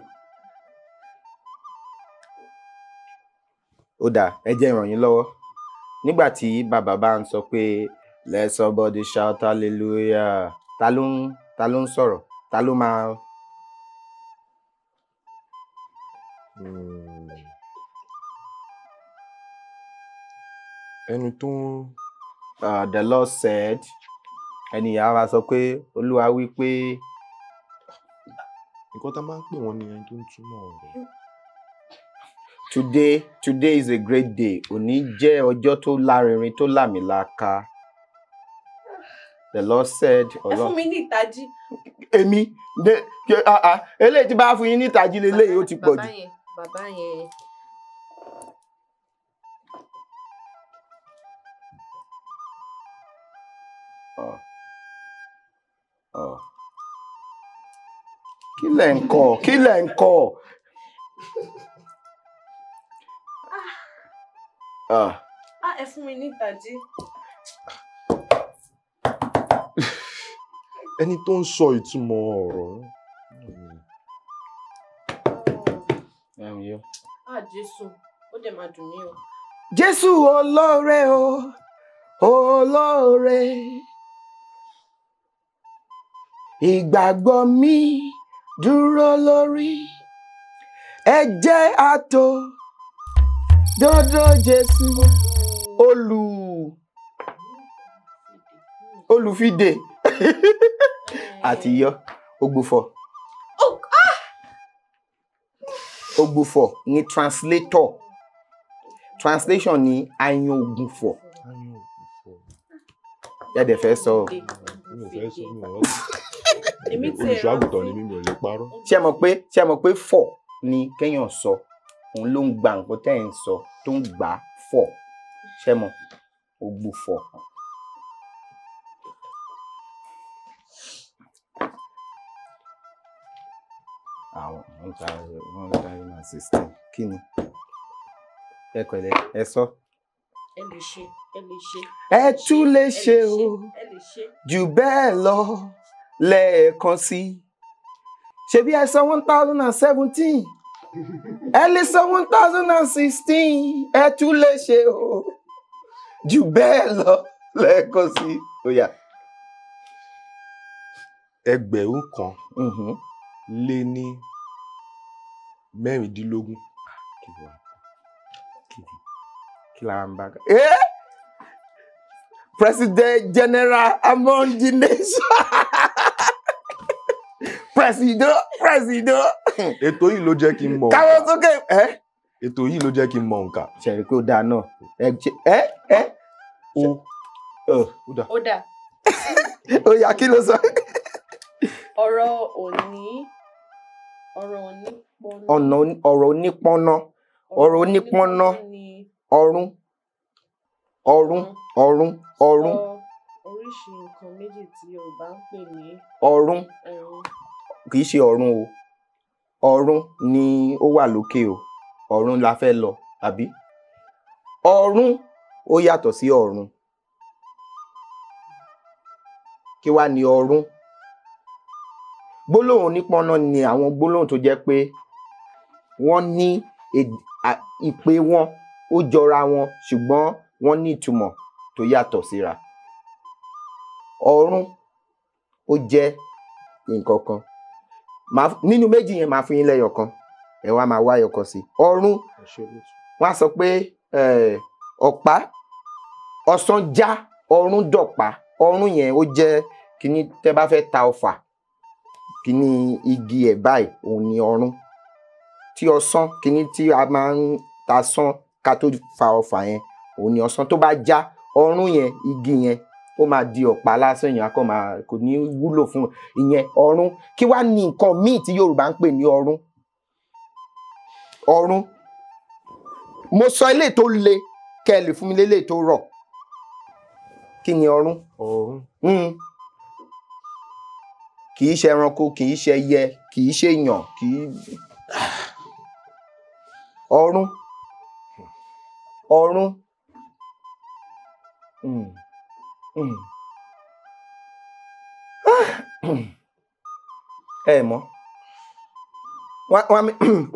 Ó dáa, ẹ jẹ́ ràn yín lọ́wọ́. Nígbà tí bàbá bá ń sọ pé let somebody shout hallelujah, ta ló ń sọ̀rọ̀? Ta ló máa.
Ẹni tó ń.
The Lord said, ẹni ìyá wa sọ pé Olúwa wí pé.
Nǹkan tá a máa ń pè wọ́n ní ẹni tó ń túmọ̀ ọ̀rọ̀.
Today is a great day. Òní jẹ́ ọjọ́ tó lárinrin tó làmìlaka. The Lord said.
Ẹ fún mi ní ìtají.
Èmi eléyìí tí bá fún yín ní ìtají leléyìí ó ti pọ̀ jù.
Bàbá yẹn.
Kí lẹ̀ ń kọ? Kí lẹ̀ ń kọ?
Ẹ fún mi ní ìtají.
Ẹni tó ń sọ ìtumọ̀ ọ̀rọ̀.
Jésù, ó dẹ̀ máa dùn mí o.
Jésù olóore o, olóore. Ìgbàgbọ́ mi dúró lórí ẹ̀jẹ̀ àtò dọ́dọ̀ Jésù. Olùfidè àti yọ ògbufọ̀. Ògbufọ̀ ni translator. Translation ni ayan ògbufọ̀. Yẹ́dẹ̀ fẹ́ sọ.
Olùṣọ́àgùtàn ni mí, mi ò lè parọ́.
Ṣé mọ̀ pé fọ̀ ni kéèyàn sọ, òun ló ń gba nǹkan tẹ́ ẹ̀ ń sọ tó ń gbà fọ̀. Ṣé mọ̀ ògbufọ̀. Àwọn 1016 kí ni? Ẹ pẹ̀lẹ́, ẹ sọ.
Ẹ lè ṣe, ẹ lè ṣe.
Ẹ tún lè ṣe o, jù bẹ́ẹ̀ lọ lẹ́ẹ̀kan sí. Ṣebí ẹ sọ 1017, ẹ lè sọ 1016, ẹ tún lè ṣe o, jù bẹ́ẹ̀ lọ lẹ́ẹ̀kan sí. Ó yá.
1016.
Kí la ń bá ká? President General among the nation. President, president.
Ètò yìí ló jẹ́ kí n mọ̀.
Káwọ́ sókè.
Ètò yìí ló jẹ́ kí n mọ̀ nǹkan.
Ṣẹ̀rí pé ó dáa náà. Ẹ
O.
Ó dáa.
Ó yá, kí ló sọ?
Ọ̀rọ̀ òní onípọ́nná.
Ọ̀rọ̀ onípọ́nná. Ọ̀rọ̀ onípọ́nná. Ọ̀run. Ọ̀run. Ọ̀run. Ọ̀run.
Oríṣi nǹkan méjì tí Yorùbá ń pè ní
ọ̀run. Kì í ṣe ọ̀run o. Ọ̀run ni ó wà lókè o. Ọ̀run la fẹ́ lọ, àbí? Ọ̀run ó yàtọ̀ sí ọ̀run. Kí wá ni ọ̀run? Gbólóhùn onípọ́nná ni àwọn gbólóhùn tó jẹ́ pé wọ́n ní ìpè wọn ó jọra wọn, ṣùgbọ́n wọ́n ní ìtumọ̀ tó yàtọ̀ síra. Ọ̀run ó jẹ́ nǹkan kan. Nínú méjì yẹn máa fún yín lẹ́yọ̀ kan, ẹ wá máa wá ẹyọkan sí. Ọ̀run, wọ́n á sọ pé ọ̀pá ọ̀sán já ọ̀run dọ̀pá. Ọ̀run yẹn ó jẹ́ kíní tẹ́ bá fẹ́ ta ọfà, kíní igi ẹ̀ báyìí òun ni ọ̀run. Tí ọ̀sán kíní tí a máa ń ta sán ká tó fa ọfà yẹn òun ni ọ̀sán. Tó bá já ọ̀run yẹn, igi yẹn ó máa di ọ̀pá lásán, èèyàn akọ máa kò ní wúlò fún ìyẹn ọ̀run. Kí wá ní nǹkan míì tí Yorùbá ń pè ní ọ̀run? Ọ̀run. Mo sọ eléyìí tó le kẹ́ ẹ lè fún mi léléyìí tó rọ̀. Kí ni ọ̀run?
Ọ̀run.
Kì í ṣe ẹranko, kì í ṣe ẹyẹ, kì í ṣe èèyàn, kì í. Ọ̀run. Ọ̀run. Ẹ mọ̀.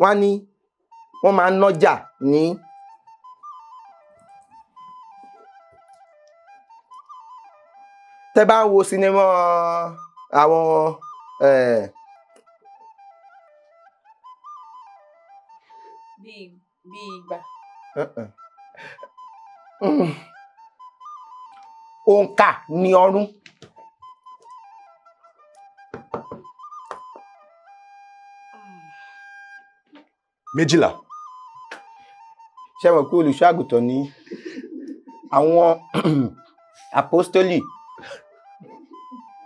Wọ́n ní wọ́n máa ń nọ́jà ní. Tẹ́ bá ń wo sinimá àwọn
bí ìgbà.
Òǹkà ni ọ̀run.
12.
Ṣé mọ̀ pé olùṣọ́ àgùntàn ní àwọn apostoli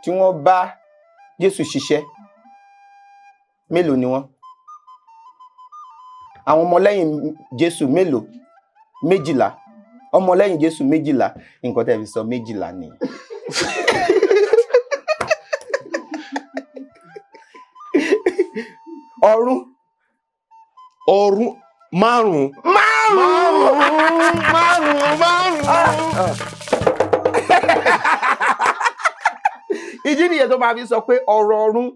tí wọ́n bá Jésù ṣiṣẹ́, mélòó ni wọ́n? Àwọn ọmọlẹ́yìn Jésù mélòó? 12. Ọmọlẹ́yìn Jésù 12. Nǹkan tẹ́ fi sọ 12 nìyẹn. Ọ̀run.
Ọ̀run márùn-ún.
Márùn-ún.
Márùn-ún. Márùn-ún.
Ìdí nìyẹn tó máa fi sọ pé ọ̀rọ̀ ọ̀run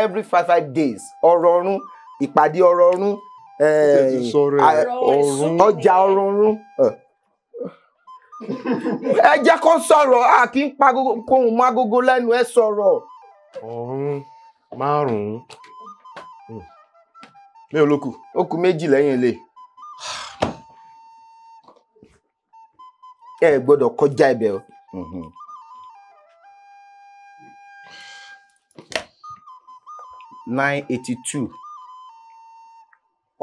every 5 days, ọ̀rọ̀ ọ̀run, ìpàdé ọ̀rọ̀ ọ̀run, ọjà ọ̀rọ̀ ọ̀run. Ẹ jẹ́ kó sọ̀rọ̀, a kì í pa kóhùn mọ́ agogo lẹ́nu, ẹ sọ̀rọ̀.
Ọ̀run márùn-ún. Mélòó ló kù?
Ó kù 2 lẹ́yìn ilé. Ẹ gbọ́dọ̀ kọjá ibẹ̀ o. 982.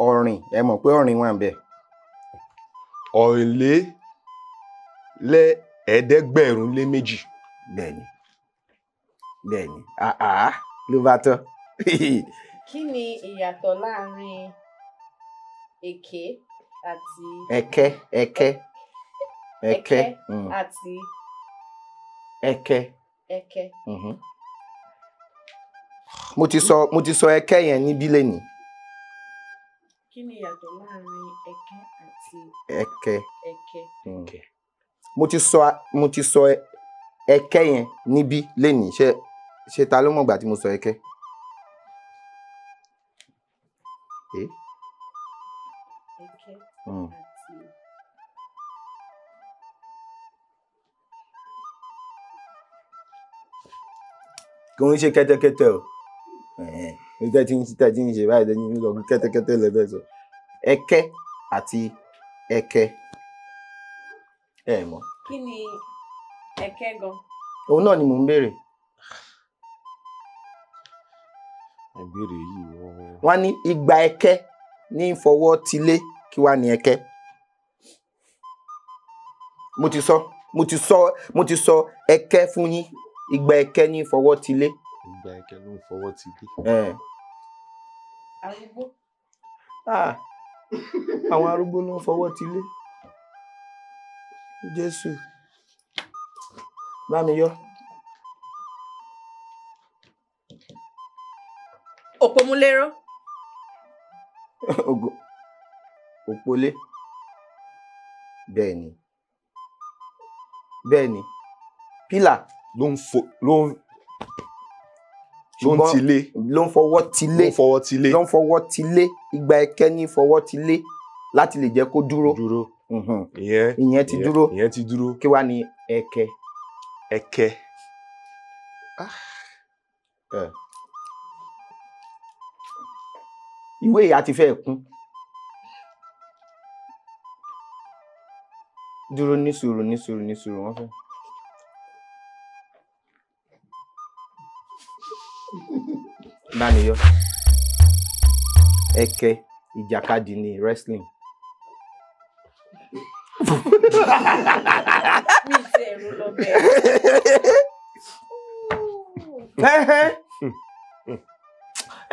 Ọ̀rìn, ẹ mọ̀ pé ọ̀rìn wà ńbẹ̀.
7,502.
Bẹ́ẹ̀ni, bẹ́ẹ̀ni, àá ló bá tán.
Kí ni ìyàtọ̀ láàrin èké àti
ẹ̀kẹ́? Ẹ̀kẹ́. Ẹ̀kẹ́
àti
ẹ̀kẹ́.
Ẹ̀kẹ́.
Mo ti sọ ẹ̀kẹ́ yẹn níbí lénìí.
Kí ni ìyàtọ̀ láàrin ẹ̀kẹ́ àti
ẹ̀kẹ́?
Ẹ̀kẹ́.
Mo ti sọ ẹ̀kẹ́ yẹn níbí lénìí. Ṣé ta ló mọ̀gbà tí mo sọ ẹ̀kẹ́?
Ẹ̀kẹ́ àti
Kò ń ṣe kẹ́tẹ́kẹ́tẹ́ o. Tẹ́ tí ń ṣe báyìí, tẹ́ tí ń sọ kẹ́tẹ́kẹ́tẹ́ lẹ́fẹ̀ẹ́ sọ. Ẹkẹ́ àti ẹkẹ. Ẹ mọ̀.
Kí ni ẹkẹ́ gan?
Òun náà ni mò ń béèrè.
Ìbéèrè yìí wọ́n.
Wọ́n ní igba ẹkẹ́ ní fọwọ́ tilé, kí wá ní ẹkẹ́? Mo ti sọ, mo ti sọ, mo ti sọ ẹkẹ́ fún yín. Igba ẹkẹ́ ní fọwọ́ tilé.
Igba ẹkẹ́ ló ń fọwọ́ tilé.
Arúgbó.
Àwọn arúgbó ló ń fọwọ́ tilé. Jésù. Bá mi yọ.
Òpómúléró.
Ògo. Òpólé. Bẹ́ẹ̀ni. Bẹ́ẹ̀ni. Pílà.
Ló ń fo ló ń tilé.
Ló ń fọwọ́ tilé.
Ló ń fọwọ́ tilé.
Ló ń fọwọ́ tilé. Igba ẹkẹ́ ní fọwọ́ tilé láti lè jẹ́ kó dúró.
Dúró.
Ìyẹn ti dúró.
Ìyẹn ti dúró.
Kí wá ní ẹkẹ́?
Ẹkẹ́.
Ìwé ìyá ti fẹ́ kún. Dúró ní sùúrù ní sùúrù ní sùúrù wọ́n fẹ́. Bá mi yọ. Ẹkẹ́ ìjàkadì ni wrestling.
Mi ti ẹ̀rù lọ bẹ́ẹ̀.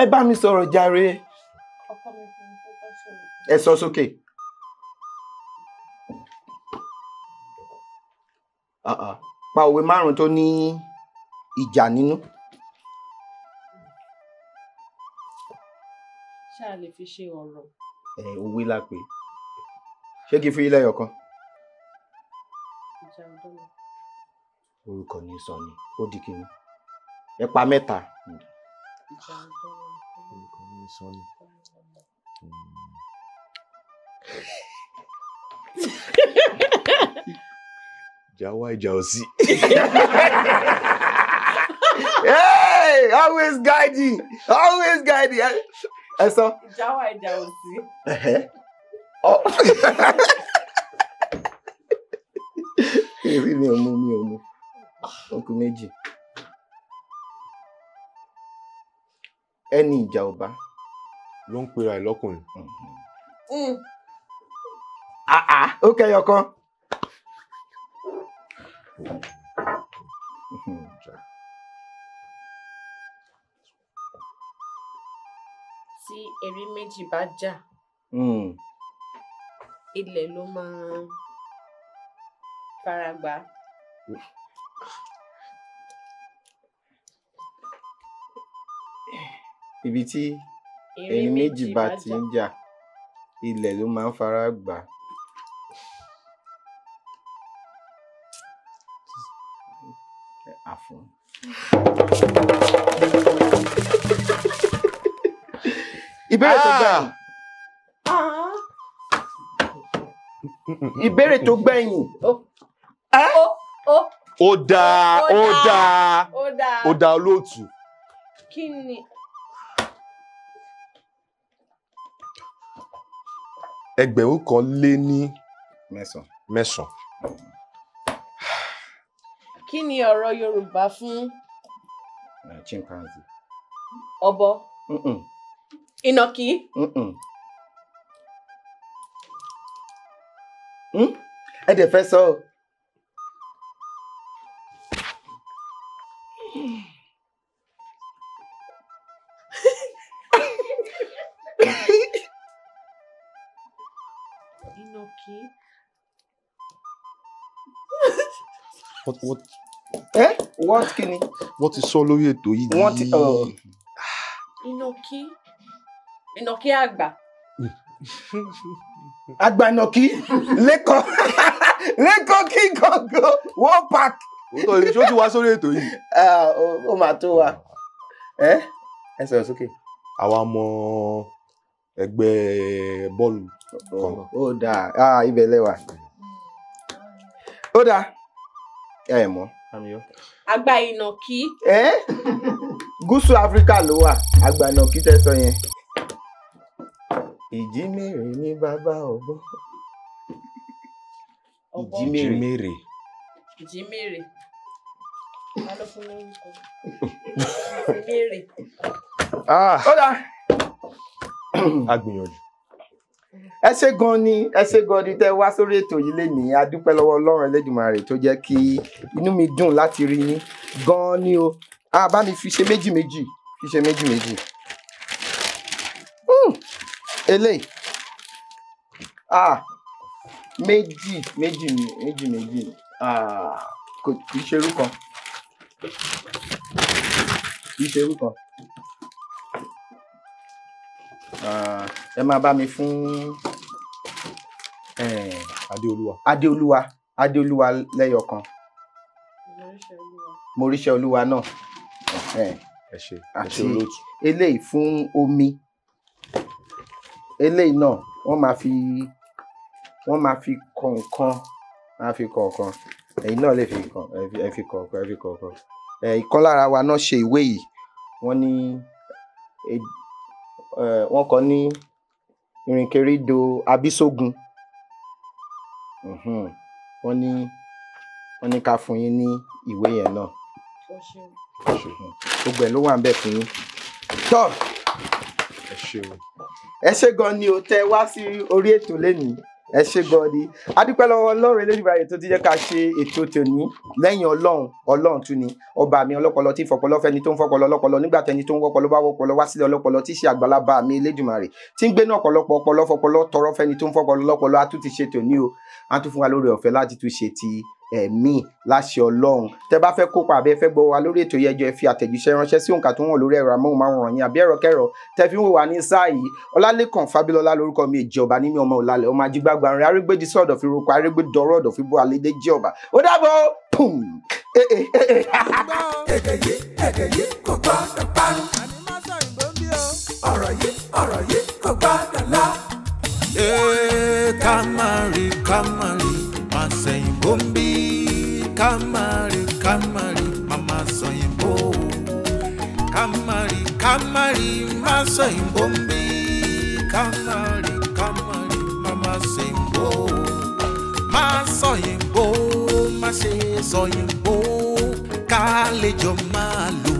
Ẹ bá mi sọ̀rọ̀ jàre.
Ọkọ mi fún mi fẹ́ bá sọ̀rọ̀.
Ẹ sọ sókè. Pa òwe márùn-ún tó ní ìjà nínú.
Ṣá lè fi ṣe ọ̀rọ̀.
Ẹ òwe la pè. Ṣé kí n fi ilé ẹyọ kan?
Ìjà ọ̀dọ́là.
Orúkọ ní sọ ni, ó di kíni. Ẹ pa mẹ́ta.
Ìjà ọ̀dọ́là.
Orúkọ ní sọ ni. Ìjà wá ìjà ò sí.
Hey, always guiding, always guiding. Ẹ sọ.
Ìjà wá ìjà ò sí.
Èmi mi ò mú, mi ò mú. Ó kù méjì. Ẹni ìjà ò bá.
Ló ń pera ẹ̀ lọ́kùnrin.
Ó kẹyọ kan.
Tí erin méjì bá jà, ilẹ̀ ló máa fara gbá.
Ibi tí erin méjì bá ti ń jà, ilẹ̀ ló máa ń fara gbá. Àfún. Ìbéèrè tó gbẹ̀yìn. Ìbéèrè tó gbẹ̀yìn.
Ó dáa, ó dáa, ó dáa olóòtú.
Kí ni?
2,000
Mẹ́sàn-án.
Kí ni ọ̀rọ̀ Yorùbá fún?
Chimpanzee.
Ọ̀bọ. Ìnàkí.
Ẹ dẹ̀ fẹ́ sọ o.
Ìnàkí.
What?
What kí ni?
Wọ́n ti sọ lórí ètò yìí.
Wọ́n ti.
Ìnàkí. Ìnàkí àgbà.
Àgbà ìnàkí lẹ́kọ̀ọ́ lẹ́kọ̀ọ́ kí gọ́gọ́ one pack.
Òótọ́ ni ṣé ó ti wá sórí ètò yìí?
Ó máa tó wa. Ẹ sọ̀rọ̀ sókè.
Àwa mọ ẹgbẹ́ bọ́ọ̀lù kan.
Ó dáa, ibẹ̀ lẹ́wà. Ó dáa. Ẹ mọ̀.
Àgbà ìnàkí.
Gúúsù Áfíríkà ló wà, àgbà ìnàkí tẹ́ sọ yẹn. Ìjímèrè ní bàbá ọ̀bọ. Ìjímèrè.
Ìjímèrè. Ta ló fún lórúkọ? Ìjímèrè.
Ó dáa.
A gbìyànjú.
Ẹ ṣé gan ni, ẹ ṣé gan ni tẹ́ wá sórí ètò yìí lénìí. A dúpẹ́ lọ́wọ́ Ọlọ́run Ẹlẹ́dùmarè tó jẹ́ kí inú mi dùn láti rí yín gan ni o. A bá mi fi ṣe méjì méjì, fi ṣe méjì méjì. Eléyìí. Méjì méjì méjì méjì. Kò kì í ṣe irú kan. Kì í ṣe irú kan. Ẹ máa bá mi fún
Adéolúwa.
Adéolúwa, Adéolúwa lẹ́yọ̀kan. Moríṣẹ́ Olúwa náà.
Ẹ ṣé, ẹ ṣé olóòtú.
Eléyìí fún omi. Eléyìí náà wọ́n máa fi kọ̀ọ̀kan, máa fi kọ̀ọ̀kan. Ẹ̀yin náà lè fi kàn, ẹ fi kọ̀ọ̀kan, ẹ fi kọ̀ọ̀kan. Ìkan lára wa náà ṣe ìwé yìí. Wọ́n ní wọ́n kọ ní Ìrìnkèrindò Abísógun. Wọ́n ní ká fún yín ní ìwé yẹn náà. Gbogbo ẹ̀ ló wà níbẹ̀ fún yín. Tọ́, ẹ ṣé gan ni o tẹ́ wá sí orí ètò lénìí. Ẹ ṣé gan ni. A dúpẹ́ lọ́wọ́ Ọlọ́run Elédùmarè tó ti jẹ́ ká ṣe ètò tòní. Lẹ́yìn Ọlọ́run, Ọlọ́run tún ni ọba mi ọlọ́pọlọ tí ń fọpọlọ fẹ́ni tó ń fọpọlọ lọ́pọlọ nígbà tẹni tó ń wọ́pọlọ bá wọ́pọlọ wá sílẹ̀ ọlọ́pọlọ tí í ṣe àgbàlagbà mi Elédùmarè tí ń gbénú ọ̀pọ̀lọpọ̀ ọpọlọ fọpọlọ tọrọ fẹ́ni tó ń fọpọlọ lọ́pọlọ. A tún ti ṣe tòní o. A tún fún wa lórí ọ̀fẹ́ láti tún ṣe ti ẹ̀mí láṣẹ Ọlọ́run. Tẹ́ bá fẹ́ kópa àbí ẹ fẹ́ gbọ́ wa lórí ètò yẹn, jọ̀ọ́ ẹ fi àtẹ̀jíṣẹ́ ránṣẹ́ sí òǹkà tó wọ̀n lórí ẹ̀rọ amóhùnmáwòrán yín àbí ẹ̀rọ kẹ́rọ tẹ́ fi ń wò wá ní sáà yìí. Ọlálékàn Fábílọ́lá lórúkọ mi, èjì ọba ní mi ọmọ òlàlẹ̀ ọmọ ajígbàgbà rẹ̀ arégbèdì sọ̀dọ̀ fi roko arégbèdọ̀rọ̀ ọ̀dọ̀ fi bó alédè jí ọba. Ó dàbọ̀ pùm.
Èdè yìí, èdè yìí kò gbọ́dọ̀ parun. Ọ̀rọ̀ yìí, ọ̀rọ̀ yìí kò gbọ́dọ̀ lọ.
Ká má rí, ká má rí, má sẹ̀yìnbó ń bí. Ká má rí, ká má rí, má má sọ̀yìnbó. Ká má rí, ká má rí, má sọ̀yìnbó ń bí. Ká má rí, ká má rí, má má sẹ̀yìnbó. Má sọ̀yìnbó, má ṣe sọ̀yìnbó. Ká lè jọ máa lò.